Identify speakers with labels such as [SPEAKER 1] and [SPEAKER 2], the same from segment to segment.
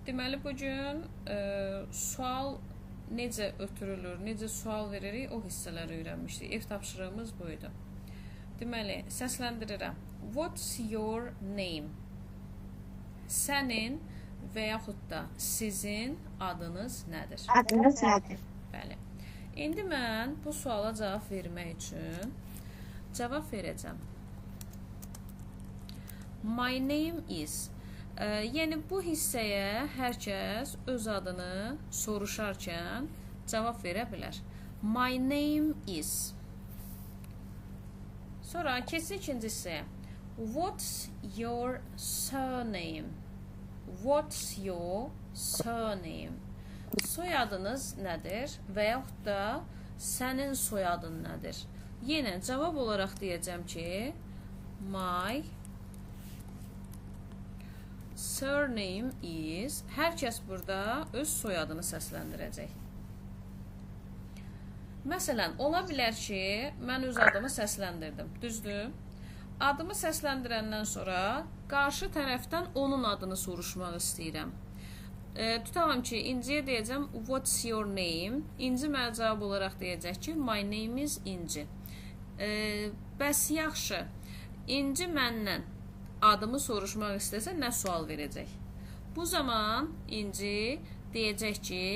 [SPEAKER 1] Deməli, bugün sual necə ötürülür, necə sual veririk, o hissələri öyrənmişdik. Ev tapşırığımız bu idi. Deməli, səsləndirirəm. What's your name? Sənin və yaxud da sizin adınız nədir?
[SPEAKER 2] Adınız nədir?
[SPEAKER 1] Bəli. İndi mən bu suala cavab vermək üçün cavab verəcəm. My name is. Yəni bu hissəyə hər kəs öz adını soruşarkən cavab verə bilər. My name is. Sonra keçdik ikinci hissəyə. What's your surname? What's your surname? Soyadınız nədir və yaxud da sənin soyadın nədir? Yenə cavab olaraq deyəcəm ki, my surname is. Hər kəs burada öz soyadını səsləndirəcək. Məsələn, ola bilər ki, mən öz adımı səsləndirdim. Düzdür? Adımı səsləndirəndən sonra qarşı tərəfdən onun adını soruşmaq istəyirəm. Tutalım ki, İnciyə deyəcəm what's your name? İnci mənə cavab olaraq deyəcək ki, my name is İnci. Bəs yaxşı, İnci məndən adımı soruşmaq istəsə nə sual verəcək? Bu zaman İnci deyəcək ki,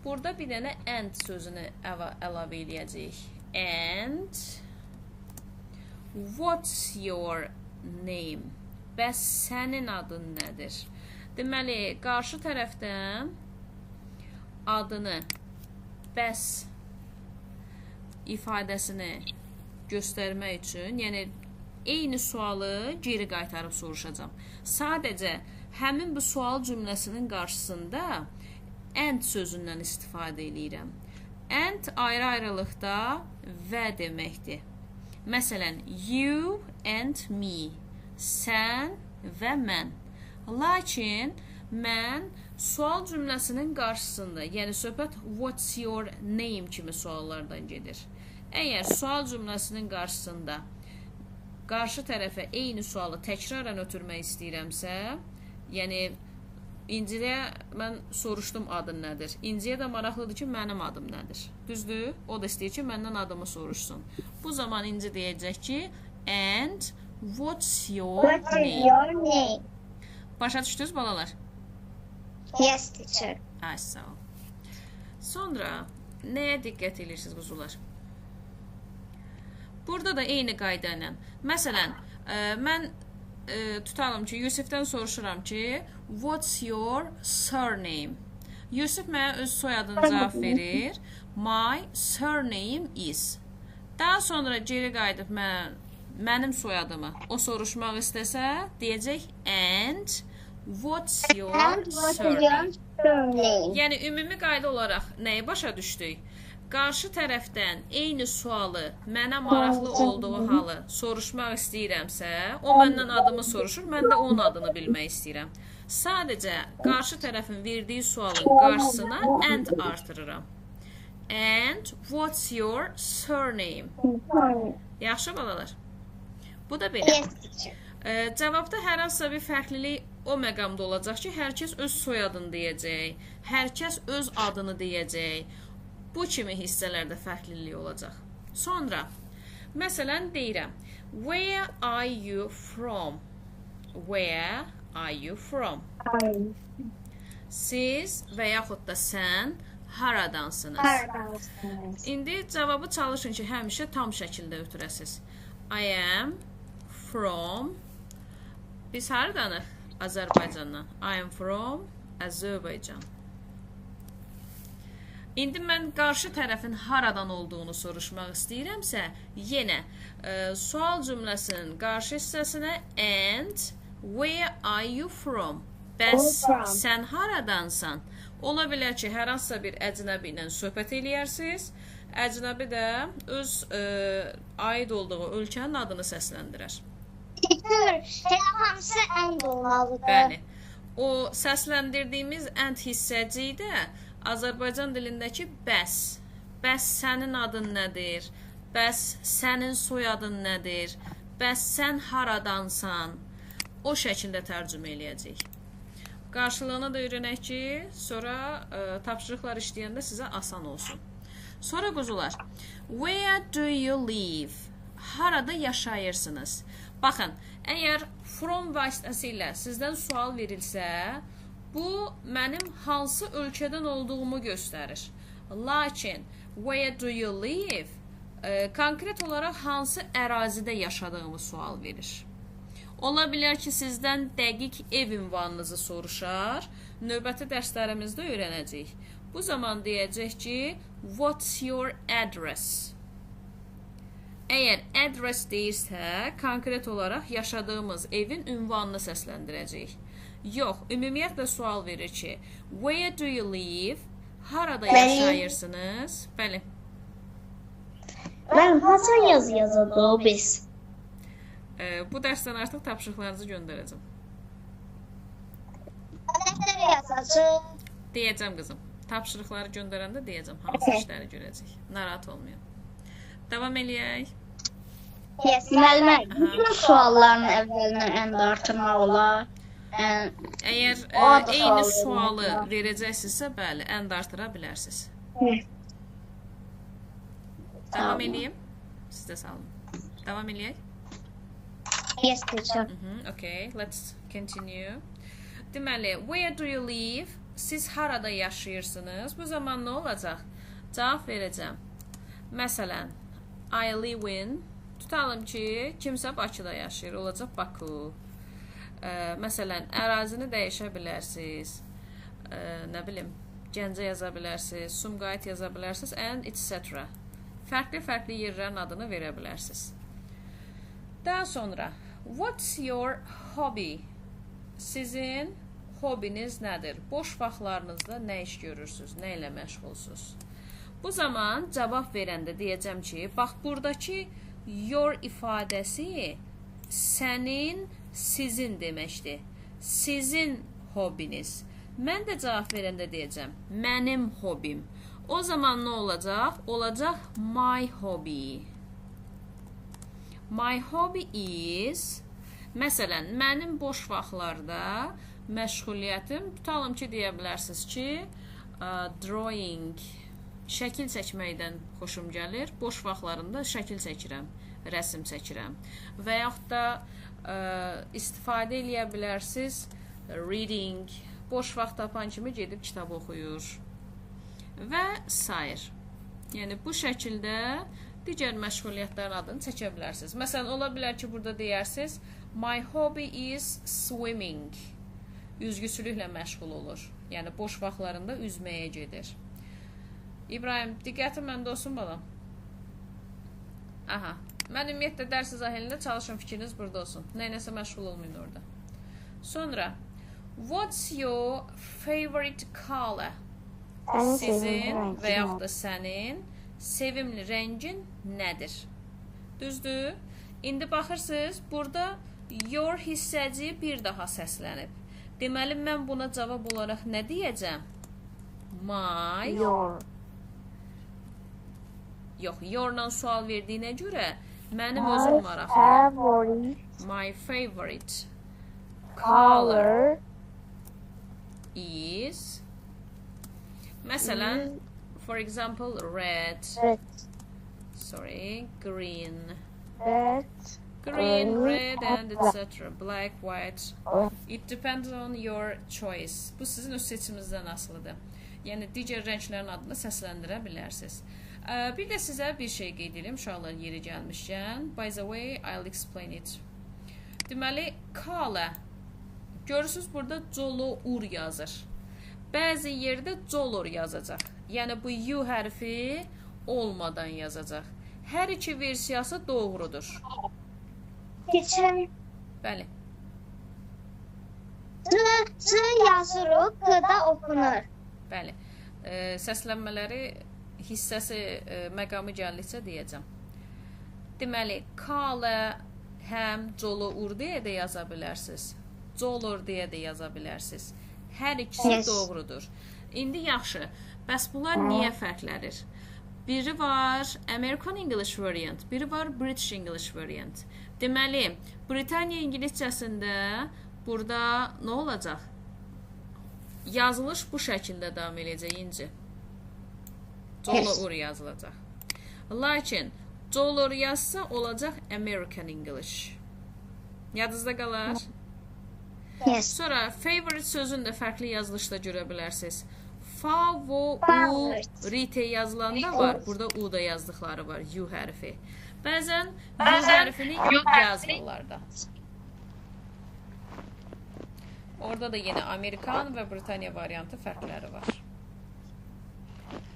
[SPEAKER 1] burada bir dənə and sözünü əlavə eləyəcəyik. And what's your name? Bəs sənin adın nədir? Deməli, qarşı tərəfdən adını, bəs ifadəsini göstərmək üçün, yəni eyni sualı geri qaytarıb soruşacağam. Sadəcə həmin bu sual cümləsinin qarşısında and sözündən istifadə eləyirəm. And ayrı-ayrılıqda və deməkdir. Məsələn, you and me, sən və mən. Lakin mən sual cümləsinin qarşısında, yəni söhbət what's your name kimi suallardan gedir. Əgər sual cümləsinin qarşısında qarşı tərəfə eyni sualı təkrarən ötürmək istəyirəmsə, yəni İnciyə mən soruşdum adın nədir? İnciyə də maraqlıdır ki, mənim adım nədir? Düzdür? O da istəyir ki, məndən adımı soruşsun. Bu zaman İnci deyəcək ki, and what's your name? Başa düşdünüz balalar?
[SPEAKER 2] Yes, teacher.
[SPEAKER 1] Ay, sağ ol. Sonra nəyə diqqət edirsiniz quzular? Burada da eyni qayda ilə. Məsələn, mən tutalım ki, Yusifdən soruşuram ki, what's your surname? Yusif mənə öz soyadını cavab verir. My surname is. Daha sonra geri qayıdıb mənim soyadımı o soruşmaq istəsə, deyəcək and what's your surname? Yəni, ümumi qayda olaraq nəyi başa düşdük? Qarşı tərəfdən eyni sualı mənə maraqlı olduğu halı soruşmaq istəyirəmsə, o məndən adımı soruşur, mən də onun adını bilmək istəyirəm. Sadəcə qarşı tərəfin verdiyi sualın qarşısına and artırıram. And what's your surname? Yaxşı balalar? Bu da belə. Cavabda hər hansısa bir fərqlilik o məqamda olacaq ki, hər kəs öz soyadını deyəcək, hər kəs öz adını deyəcək. Bu kimi hissələrdə fərqlilik olacaq. Sonra, məsələn deyirəm, where are you from? Where are you from? Siz və yaxud da sən haradansınız? İndi cavabı çalışın ki, həmişə tam şəkildə ötürəsiniz. I am from. Biz hardanıq? Azərbaycandan. I am from Azərbaycan. İndi mən qarşı tərəfin haradan olduğunu soruşmaq istəyirəmsə, yenə sual cümləsinin qarşı hissəsinə and where are you from? Bəs sən haradansan? Ola bilər ki, hər hansısa bir əcnəbi ilə söhbət eləyərsiniz. Əcnəbi də öz aid olduğu ölkənin adını səsləndirər.
[SPEAKER 2] Teacher, elə hamısı and olmalıdır.
[SPEAKER 1] Bəli. O səsləndirdiyimiz and hissəciyi də Azərbaycan dilindəki bəs. Bəs sənin adın nədir? Bəs sənin soyadın nədir? Bəs sən haradansan? O şəkildə tərcümə eləyəcəyik. Qarşılığını da öyrənək ki, sonra tapşırıqlar işləyəndə sizə asan olsun. Sonra quzular, where do you live? Harada yaşayırsınız? Baxın, əgər from vasitəsilə sizdən sual verilsə, bu mənim hansı ölkədən olduğumu göstərir. Lakin where do you live? Konkret olaraq hansı ərazidə yaşadığımı sual verir. Ola bilər ki, sizdən dəqiq ev ünvanınızı soruşar. Növbəti dərslərimizdə öyrənəcəyik. Bu zaman deyəcək ki, what's your address? Əgər address deyirsə, konkret olaraq yaşadığımız evin ünvanını səsləndirəcəyik. Yox, ümumiyyətlə sual verir ki, where do you live? Harada yaşayırsınız? Bəli.
[SPEAKER 2] Müəllim, haçan yazı yazırdıq biz?
[SPEAKER 1] Bu dərsdən artıq tapşırıqlarınızı göndərəcəm.
[SPEAKER 2] Dəftərə yazacaq.
[SPEAKER 1] Deyəcəm qızım. Tapşırıqları göndərəndə deyəcəm hansı işləri görəcək. Narahat olmayın. Davam eləyək.
[SPEAKER 2] Yes. Müəllimə, bütün sualların əvvəlinə and artırmaq olar.
[SPEAKER 1] Əgər eyni sualı verəcəksinizsə, bəli, and artıra bilərsiniz. Davam eləyim. Siz də sağ olun. Davam eləyək.
[SPEAKER 2] Yes, teacher.
[SPEAKER 1] Okay, let's continue. Deməli, where do you live? Siz harada yaşayırsınız? Bu zaman nə olacaq? Cavab verəcəm. Məsələn, I live in. Tutalım ki, kimsə Bakıda yaşayır. Olacaq Baku. Məsələn, ərazini dəyişə bilərsiniz. Nə bilim, Gəncə yaza bilərsiniz, Sumqayıt yaza bilərsiniz, and etc. Fərqli-fərqli yerlərin adını verə bilərsiniz. Daha sonra, what's your hobby? Sizin hobiniz nədir? Boş vaxtlarınızda nə iş görürsünüz? Nə ilə məşğulsunuz? Bu zaman cavab verəndə deyəcəm ki, bax, buradakı your ifadəsi sənin, sizin deməkdir. Sizin hobiniz. Mən də cavab verəndə deyəcəm, mənim hobim. O zaman nə olacaq? Olacaq my hobby. My hobby is, məsələn, mənim boş vaxtlarda məşğuliyyətim, tutalım ki, deyə bilərsiniz ki, drawing, şəkil çəkməkdən xoşum gəlir. Boş vaxtlarında şəkil çəkirəm, rəsm çəkirəm. Və yaxud da istifadə eləyə bilərsiniz, reading, boş vaxt tapan kimi gedib kitab oxuyur və sair. Yəni, bu şəkildə digər məşğuliyyətlərin adını çəkə bilərsiniz. Məsələn, ola bilər ki, burada deyərsiniz, my hobby is swimming. Üzgüçülüklə məşğul olur. Yəni, boş vaxtlarında üzməyə gedir. İbrahim, diqqətin məndə olsun, balam. Aha, mən ümumiyyətlə dərs izah elində çalışın, fikriniz burada olsun. Nəyləsə məşğul olmayın orada. Sonra, what's your favorite color? Sizin və yaxud da sənin sevimli rəngin nədir? Düzdür? İndi baxırsınız, burada your hissəciyi bir daha səslənib. Deməli, mən buna cavab olaraq nə deyəcəm? My.
[SPEAKER 3] Your.
[SPEAKER 1] Yox, your-la sual verdiyinə görə mənim özüm maraqlıyam. My favorite color is, məsələn, for example, red. Sorry, green.
[SPEAKER 3] Red.
[SPEAKER 1] Green, red, and etc. Black, white. It depends on your choice. Bu sizin öz seçiminizdən asılıdır. Yəni, digər rənglərin adını səsləndirə bilərsiniz. Bir də sizə bir şey qeyd edim, uşaqlar yeri gəlmişkən. By the way, I'll explain it. Deməli, color. Görürsünüz, burada colo-ur yazır. Bəzi yerdə color yazacaq. Yəni, bu U hərfi olmadan yazacaq. Hər iki versiyası doğrudur.
[SPEAKER 2] Teacher.
[SPEAKER 1] Bəli.
[SPEAKER 2] C yazırıq, Q-da oxunur.
[SPEAKER 1] Bəli. Səslənmələri hissəsi məqamı gəldikcə deyəcəm. Deməli, color həm colo-ur deyə də yaza bilərsiniz. Color deyə də yaza bilərsiniz. Hər ikisi doğrudur. İndi yaxşı. Bəs bunlar niyə fərqlənir? Biri var American English variant, biri var British English variant. Deməli, Britaniya ingiliscəsində burada nə olacaq? Yazılış bu şəkildə davam eləyəcək İnci. Dollar yazılacaq. Lakin dollar yazsa olacaq American English. Yadınızda qalar?
[SPEAKER 2] Yes.
[SPEAKER 1] Sonra favorite sözünü də fərqli yazılışda görə bilərsiniz. Favorite yazılanda var. Burada U da yazdıqları var. U hərfi. Bəzən U hərfini yazmırlar da. Orada da yenə Amerikan və Britaniya variantı fərqləri var.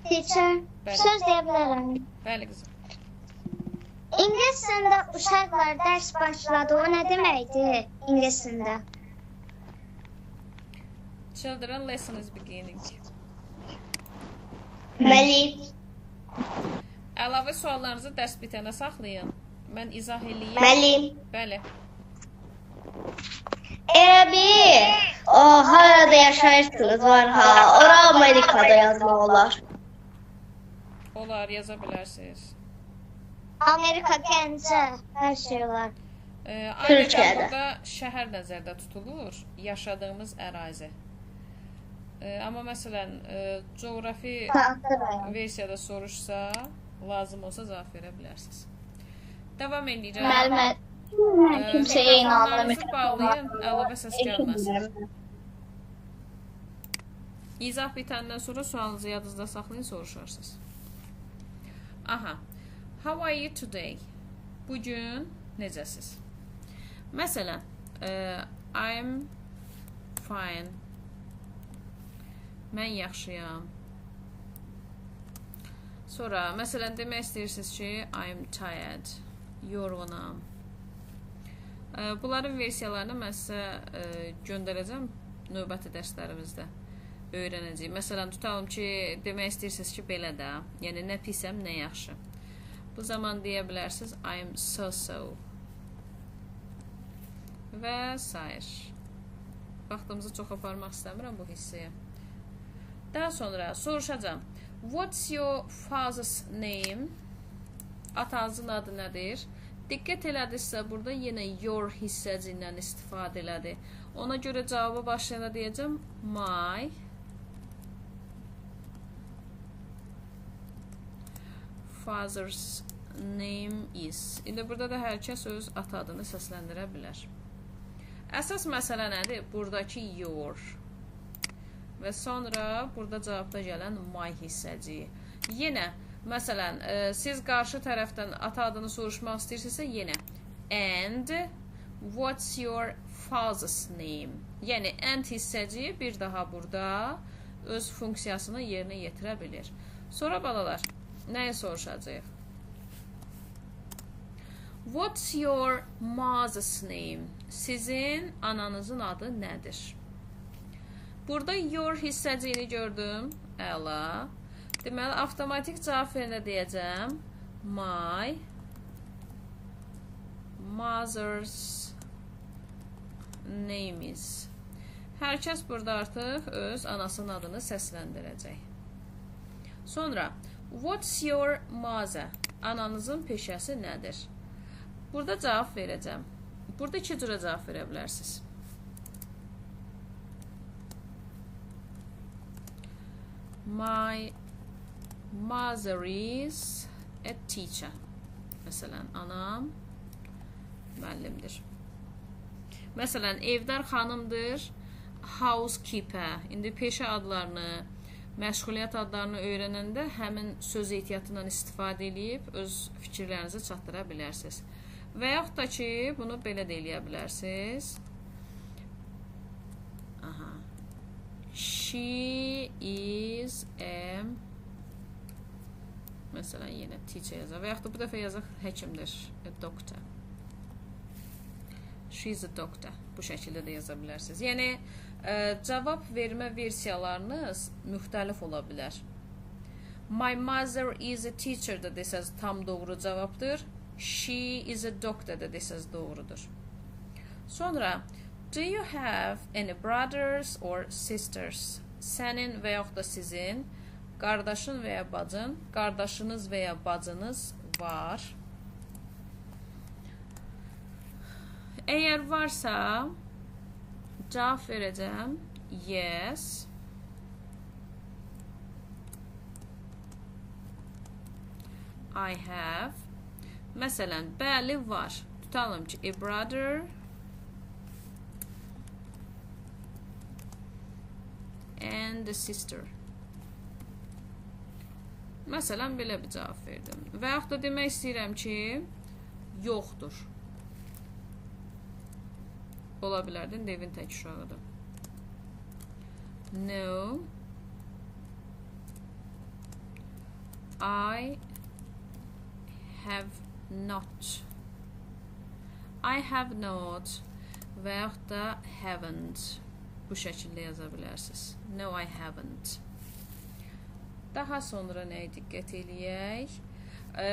[SPEAKER 2] Teacher,
[SPEAKER 1] Bəli.
[SPEAKER 2] Söz deyə bilərəm.
[SPEAKER 1] Bəli qızım.
[SPEAKER 2] İngilis dilində uşaqlar dərs başladı. O nə deməkdir ingilis dilində?
[SPEAKER 1] Children, lesson is beginning.
[SPEAKER 2] Bəli.
[SPEAKER 1] Əlavə suallarınızı dərs bitənə saxlayın. Mən izah eləyim.
[SPEAKER 2] Bəli.
[SPEAKER 1] Bəli.
[SPEAKER 2] Elə bil, o harada yaşayırsınız var ha, ora Amerikada yazmaq olar.
[SPEAKER 1] Olar, yaza bilərsiniz.
[SPEAKER 2] Amerika, Gəncə, hər şey olar.
[SPEAKER 1] Amerika
[SPEAKER 2] Türkiyədə.
[SPEAKER 1] burada şəhər nəzərdə tutulur, yaşadığımız ərazi. Amma məsələn, coğrafi
[SPEAKER 2] Taxtı
[SPEAKER 1] versiyada soruşsa, lazım olsa cavab verə bilərsiniz. Davam eləyirəm.
[SPEAKER 2] Müəllimə, kimsə eyni anda
[SPEAKER 1] Mikrofonlarınızı bağlayın, əlavə səs gəlməsin. İzah bitəndən sonra sualınızı yadınızda saxlayın, soruşarsınız. Aha. How are you today? Bugün necəsiz? Məsələn, I'm fine. Mən yaxşıyam. Sonra, məsələn, demək istəyirsiniz ki, I'm tired. Yorğunam. Bunların versiyalarını mən sizə göndərəcəm növbəti dərslərimizdə. Öyrənəcəyik. Məsələn, tutalım ki, demək istəyirsiniz ki, belə də. Yəni, nə pisəm, nə yaxşı. Bu zaman deyə bilərsiniz, I'm so-so. Və sair. Vaxtımızı çox aparmaq istəmirəm bu hissəyə. Daha sonra soruşacağam. What's your father's name? Atanızın adı nədir? Diqqət elədinizsə, burada yenə your hissəcindən istifadə elədi. Ona görə cavaba başlayanda deyəcəm my father's name is. İndi burada da hər kəs öz ata adını səsləndirə bilər. Əsas məsələ nədir? Buradakı your. Və sonra burada cavabda gələn my hissəciyi. Yenə, məsələn, siz qarşı tərəfdən ata adını soruşmaq istəyirsinizsə, yenə and what's your father's name? Yəni, and hissəciyi bir daha burada öz funksiyasını yerinə yetirə bilir. Sonra balalar, nəyi soruşacağıq? What's your mother's name? Sizin ananızın adı nədir? Burada your hissəciyini gördüm. Əla. Deməli, avtomatik cavab verəndə deyəcəm. My mother's name is. Hər kəs burada artıq öz anasının adını səsləndirəcək. Sonra, what's your mother? Ananızın peşəsi nədir? Burada cavab verəcəm. Burada iki cürə cavab verə bilərsiniz. My mother is a teacher. Məsələn, anam müəllimdir. Məsələn, evdar xanımdır, housekeeper. İndi peşə adlarını, məşğuliyyət adlarını öyrənəndə həmin söz ehtiyatından istifadə eləyib öz fikirlərinizi çatdıra bilərsiniz. Və yaxud da ki, bunu belə də eləyə bilərsiniz. Aha. She is a, məsələn, yenə teacher yazaq. Və yaxud da bu dəfə yazaq həkimdir. A doctor. She is a doctor. Bu şəkildə də yaza bilərsiniz. Yəni, cavab vermə versiyalarınız müxtəlif ola bilər. My mother is a teacher da desəz tam doğru cavabdır. She is a doctor da desəz doğrudur. Sonra, do you have any brothers or sisters? Sənin və yaxud da sizin qardaşın və ya bacın, qardaşınız və ya bacınız var. Əgər varsa, cavab verəcəm. Yes. I have. Məsələn, bəli var. Tutalım ki, a brother and a sister. Məsələn, belə bir cavab verdim. Və yaxud da demək istəyirəm ki, yoxdur. Ola bilərdi, indi evin tək uşağıdır. No, I have not. I have not və yaxud da haven't. Bu şəkildə yaza bilərsiniz. No, I haven't. Daha sonra nəyə diqqət eləyək?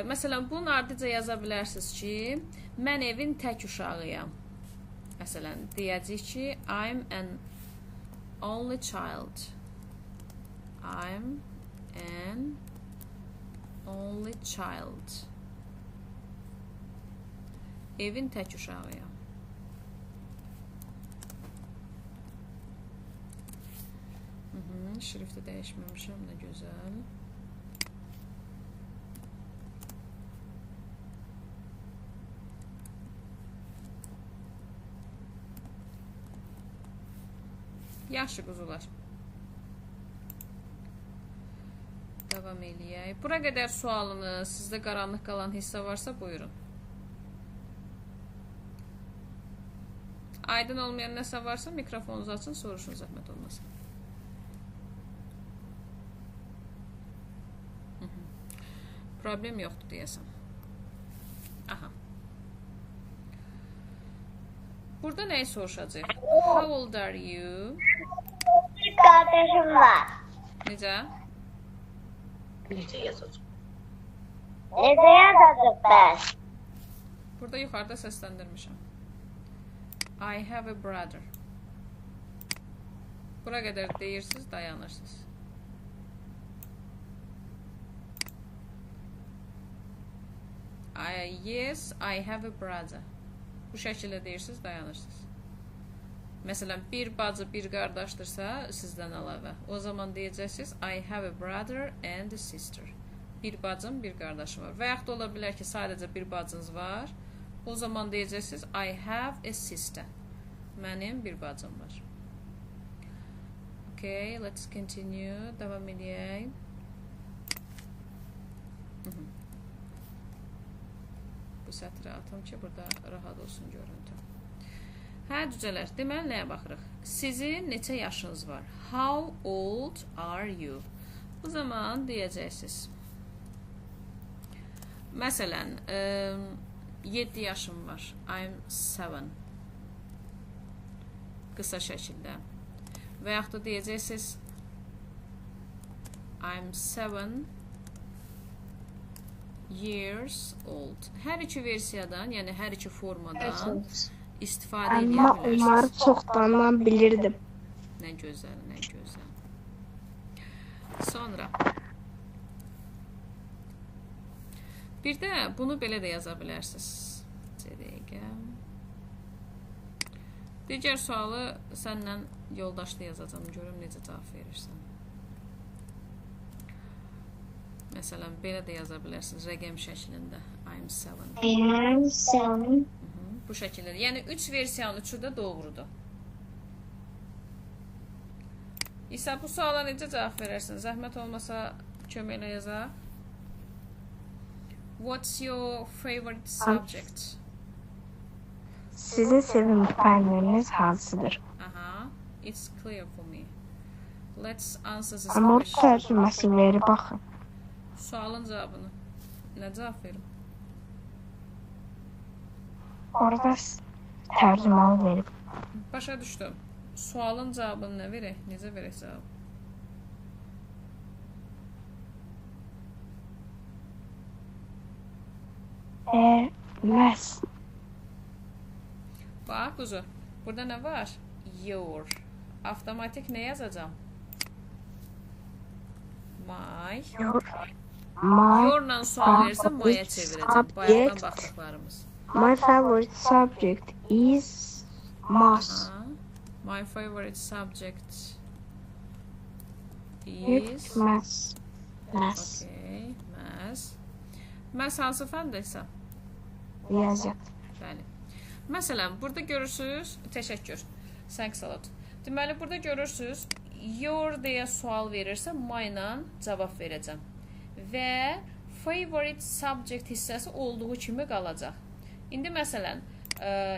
[SPEAKER 1] Məsələn, bunun ardıca yaza bilərsiniz ki, mən evin tək uşağıyam. Məsələn, deyəcəyik ki, I'm an only child. I'm an only child. Evin tək uşağıyam. Şrifti dəyişməmişəm, nə gözəl. Yaxşı quzular. Davam eləyək. Bura qədər sualınız, sizdə qaranlıq qalan hissə varsa buyurun. Aydın olmayan nəsə varsa mikrofonunuzu açın, soruşun, zəhmət olmasa. Problem yoxdur deyəsən. Aha. Burada nəyi soruşacaq? How old are you?
[SPEAKER 2] Bir qardaşım var.
[SPEAKER 1] Necə?
[SPEAKER 3] Necə yazacaq?
[SPEAKER 2] Necə yazacaq bəs?
[SPEAKER 1] Burada yuxarıda səsləndirmişəm. I have a brother. Bura qədər deyirsiniz, dayanırsınız. Yes, I have a brother. Bu şəkildə deyirsiniz, dayanırsınız. Məsələn, bir bacı, bir qardaşdırsa, sizdən əlavə. O zaman deyəcəksiniz, I have a brother and a sister. Bir bacım, bir qardaşım var. Və yaxud da ola bilər ki, sadəcə bir bacınız var. O zaman deyəcəksiniz, I have a sister. Mənim bir bacım var. Okay, let's continue. Davam edək. Bu sətrə atım ki, burada rahat olsun görüntü. Hə, cücələr, deməli nəyə baxırıq? Sizin neçə yaşınız var? How old are you? Bu zaman deyəcəksiniz. Məsələn, 7 yaşım var. I'm 7. Qısa şəkildə. Və yaxud da deyəcəksiniz I'm 7 years old. Hər iki versiyadan, yəni hər iki formadan istifadə edə
[SPEAKER 4] Amma
[SPEAKER 1] bilərsiniz.
[SPEAKER 4] onları çoxdandan bilirdim.
[SPEAKER 1] Nə gözəl, nə gözəl. Sonra bir də bunu belə də yaza bilərsiniz. Dəqiqə. Digər sualı səninlə yoldaşlı yazacağam. Görüm necə cavab verirsən. Məsələn, belə də yaza bilərsiniz rəqəm şəklində. I'm 7.
[SPEAKER 2] I'm 7.
[SPEAKER 1] Bu şəkildə. Yəni 3 versiyanın üçü də doğrudur. İsa, bu suala necə cavab verərsin? Zəhmət olmasa köməklə yazaq. What's your favorite subject?
[SPEAKER 4] Sizin sevimli fənləriniz hansıdır?
[SPEAKER 1] Aha, it's clear for me. Let's answer this
[SPEAKER 4] Amma orada
[SPEAKER 1] question.
[SPEAKER 4] tərcüməsi verib baxın.
[SPEAKER 1] Sualın cavabını. Nə cavab verim?
[SPEAKER 4] Orada tərcüməli verib.
[SPEAKER 1] Başa düşdüm. Sualın cavabını nə verək? Necə verək cavab?
[SPEAKER 4] Məhz.
[SPEAKER 1] Bax, quzu. Burada nə var? Your. Avtomatik nə yazacağam? My.
[SPEAKER 4] Your. My.
[SPEAKER 1] Your-la sual verirsən, my-ya çevirəcəm. Bayaqdan baxdıqlarımız.
[SPEAKER 4] My favorite subject is maths.
[SPEAKER 1] My favorite subject is
[SPEAKER 4] maths. Maths.
[SPEAKER 1] Okay, maths. Məhz hansı fəndəsə?
[SPEAKER 4] Riyaziyyat.
[SPEAKER 1] Bəli. Məsələn, burada görürsüz, təşəkkür. Thanks a lot. Deməli, burada görürsüz, your deyə sual verirsə, my ilə cavab verəcəm. Və favorite subject hissəsi olduğu kimi qalacaq. İndi məsələn,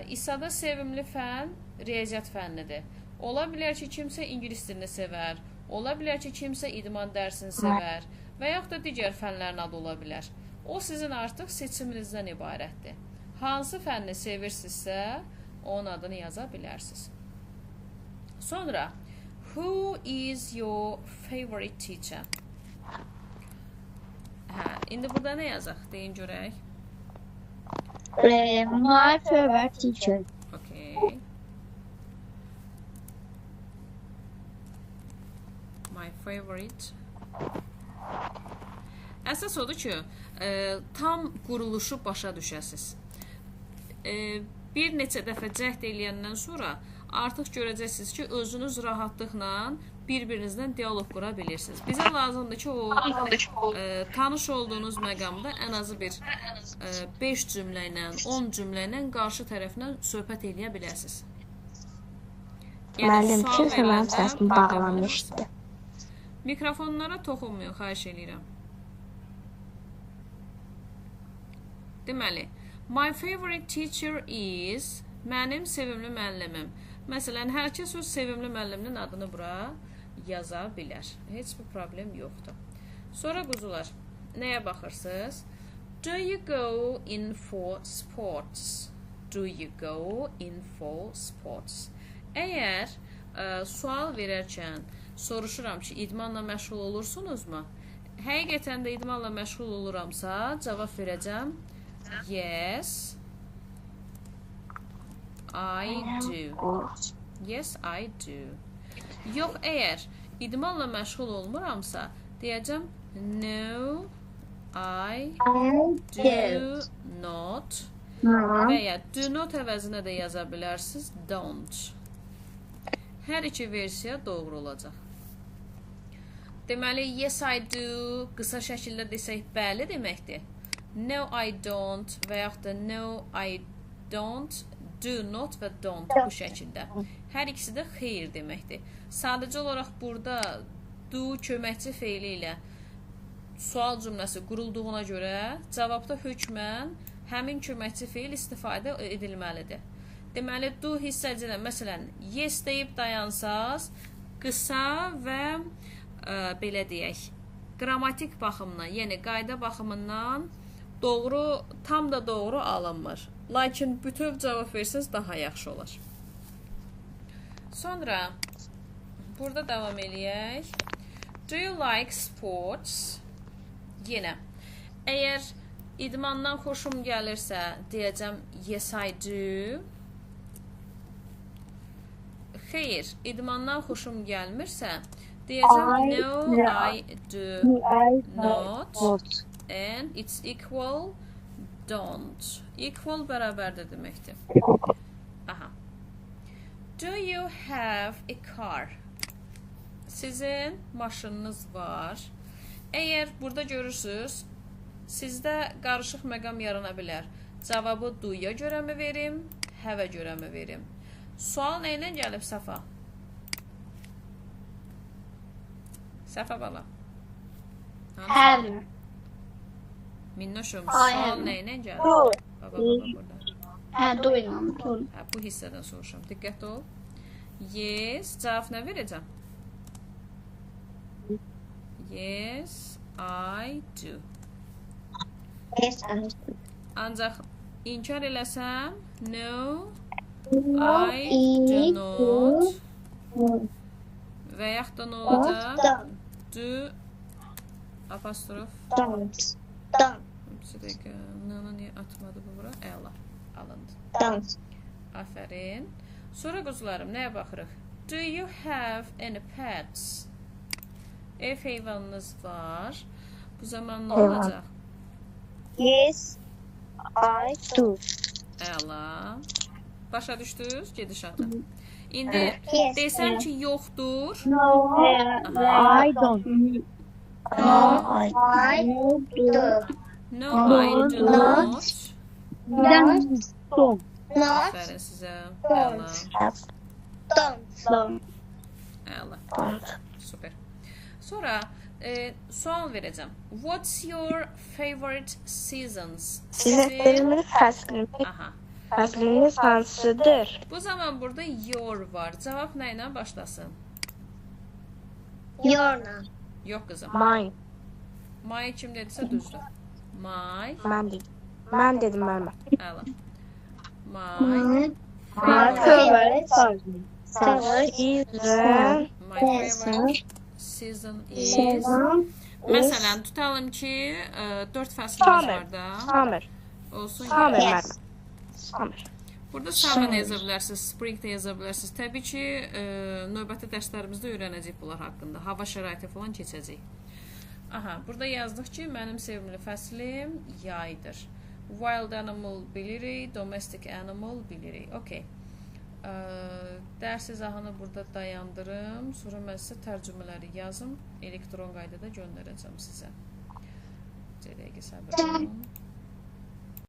[SPEAKER 1] İsada sevimli fən riyaziyyat fənnidir. Ola bilər ki, kimsə ingilis dilini sevər, ola bilər ki, kimsə idman dərsini sevər və yaxud da digər fənlərin adı ola bilər. O sizin artıq seçiminizdən ibarətdir. Hansı fənni sevirsinizsə, onun adını yaza bilərsiniz. Sonra, who is your favorite teacher? Hə, indi burada nə yazaq? Deyin görək.
[SPEAKER 2] My favorite teacher.
[SPEAKER 1] Okay. My favorite. Əsas odur ki, tam quruluşu başa düşəsiz. Bir neçə dəfə cəhd eləyəndən sonra artıq görəcəksiniz ki, özünüz rahatlıqla bir-birinizlə dialoq qura bilirsiniz. Bizə lazımdır ki, o tanış olduğunuz məqamda ən azı bir 5 cümlə ilə, 10 cümlə ilə qarşı tərəflə söhbət eləyə biləsiniz. Yəni,
[SPEAKER 4] Müəllim,
[SPEAKER 1] sual
[SPEAKER 4] kimsə mənim
[SPEAKER 1] verəndə
[SPEAKER 4] səsimi
[SPEAKER 1] problem
[SPEAKER 4] bağlamışdı.
[SPEAKER 1] olmasın. Mikrofonlara toxunmayın, xahiş eləyirəm. Deməli, my favorite teacher is mənim sevimli müəllimim. Məsələn, hər kəs öz sevimli müəlliminin adını bura yaza bilər. Heç bir problem yoxdur. Sonra quzular, nəyə baxırsınız? Do you go in for sports? Do you go in for sports? Əgər sual verərkən soruşuram ki, idmanla məşğul olursunuzmu? Həqiqətən də idmanla məşğul oluramsa, cavab verəcəm. Yes, I do. Yes, I do. Yox, əgər idmanla məşğul olmuramsa, deyəcəm no, I do not. Və ya do not əvəzinə də yaza bilərsiniz don't. Hər iki versiya doğru olacaq. Deməli, yes I do qısa şəkildə desək bəli deməkdir. No I don't və yaxud da no I don't, do not və don't bu şəkildə. Hər ikisi də xeyir deməkdir. Sadəcə olaraq burada do köməkçi feili ilə sual cümləsi qurulduğuna görə cavabda hökmən həmin köməkçi feil istifadə edilməlidir. Deməli, do hissəcinə, məsələn, yes deyib dayansaz, qısa və belə deyək, qrammatik baxımdan, yəni qayda baxımından doğru, tam da doğru alınmır. Lakin bütöv cavab versəniz daha yaxşı olar. Sonra burada davam eləyək. Do you like sports? Yenə, əgər idmandan xoşum gəlirsə, deyəcəm yes I do. Xeyr, idmandan xoşum gəlmirsə, deyəcəm no I do not and it's equal don't. Equal bərabərdir deməkdir. Aha. Do you have a car? Sizin maşınınız var. Əgər burada görürsünüz, sizdə qarışıq məqam yarana bilər. Cavabı do-ya görə mi verim, have-ə görə mi verim? Sual nə ilə gəlib Səfa? Səfa bala.
[SPEAKER 2] Have.
[SPEAKER 1] Minnoşum, sual nə ilə gəlib? Baba, baba burada.
[SPEAKER 2] Hə, do ilə.
[SPEAKER 1] Hə, bu hissədən soruşuram. Diqqətli ol. Yes, cavab nə verəcəm? Yes, I do.
[SPEAKER 2] Yes, I do.
[SPEAKER 1] Ancaq inkar eləsəm, no, I do not. Və yaxud da nə olacaq? Do, apostrof.
[SPEAKER 2] Don't. Don't.
[SPEAKER 1] Bir dəqiqə, N-nı niyə atmadı bu bura? Əla, alındı.
[SPEAKER 2] Don't.
[SPEAKER 1] Afərin. Sonra quzularım, nəyə baxırıq? Do you have any pets? Ev heyvanınız var. Bu zaman nə olacaq?
[SPEAKER 2] Yes, I do.
[SPEAKER 1] Əla. Başa düşdünüz gedişatı? İndi
[SPEAKER 2] Yes.
[SPEAKER 1] desəm ki, yoxdur.
[SPEAKER 2] No,
[SPEAKER 4] I don't.
[SPEAKER 2] No, I do.
[SPEAKER 1] No, I do not.
[SPEAKER 2] Not.
[SPEAKER 3] Don't.
[SPEAKER 2] Not.
[SPEAKER 1] Aferin sizə. Əla.
[SPEAKER 2] Don't.
[SPEAKER 3] Don't.
[SPEAKER 1] Əla.
[SPEAKER 4] Don't.
[SPEAKER 1] Super. Sonra sual verəcəm. What's your favorite seasons?
[SPEAKER 4] Sizin sevimli fəsliniz,
[SPEAKER 1] Aha.
[SPEAKER 4] fəsliniz hansıdır?
[SPEAKER 1] Bu zaman burada your var. Cavab nə ilə başlasın?
[SPEAKER 2] Your.
[SPEAKER 1] Yox qızım.
[SPEAKER 4] Mine.
[SPEAKER 1] My kim dedisə düzdür. My.
[SPEAKER 4] Mən dedim. Mən dedim müəllimə.
[SPEAKER 1] Əla. My
[SPEAKER 2] My
[SPEAKER 1] favorite,
[SPEAKER 2] favorite.
[SPEAKER 4] Season
[SPEAKER 1] my favorite season is.
[SPEAKER 2] Season.
[SPEAKER 1] Məsələn, tutalım ki, 4 fəslimiz
[SPEAKER 4] Summer.
[SPEAKER 1] var da.
[SPEAKER 4] Summer.
[SPEAKER 1] Olsun.
[SPEAKER 4] Summer
[SPEAKER 1] yay.
[SPEAKER 2] Yes.
[SPEAKER 4] müəllimə. Summer.
[SPEAKER 1] Burada summer də yaza bilərsiniz, spring də yaza bilərsiniz. Təbii ki, növbəti dərslərimizdə öyrənəcəyik bunlar haqqında. Hava şəraiti falan keçəcəyik. Aha, burada yazdıq ki, mənim sevimli fəslim yaydır. Wild animal bilirik, domestic animal bilirik. Okay. Dərs izahını burada dayandırım. Sonra mən sizə tərcümələri yazım, elektron qaydada göndərəcəm sizə. Bir dəqiqə səbir olun.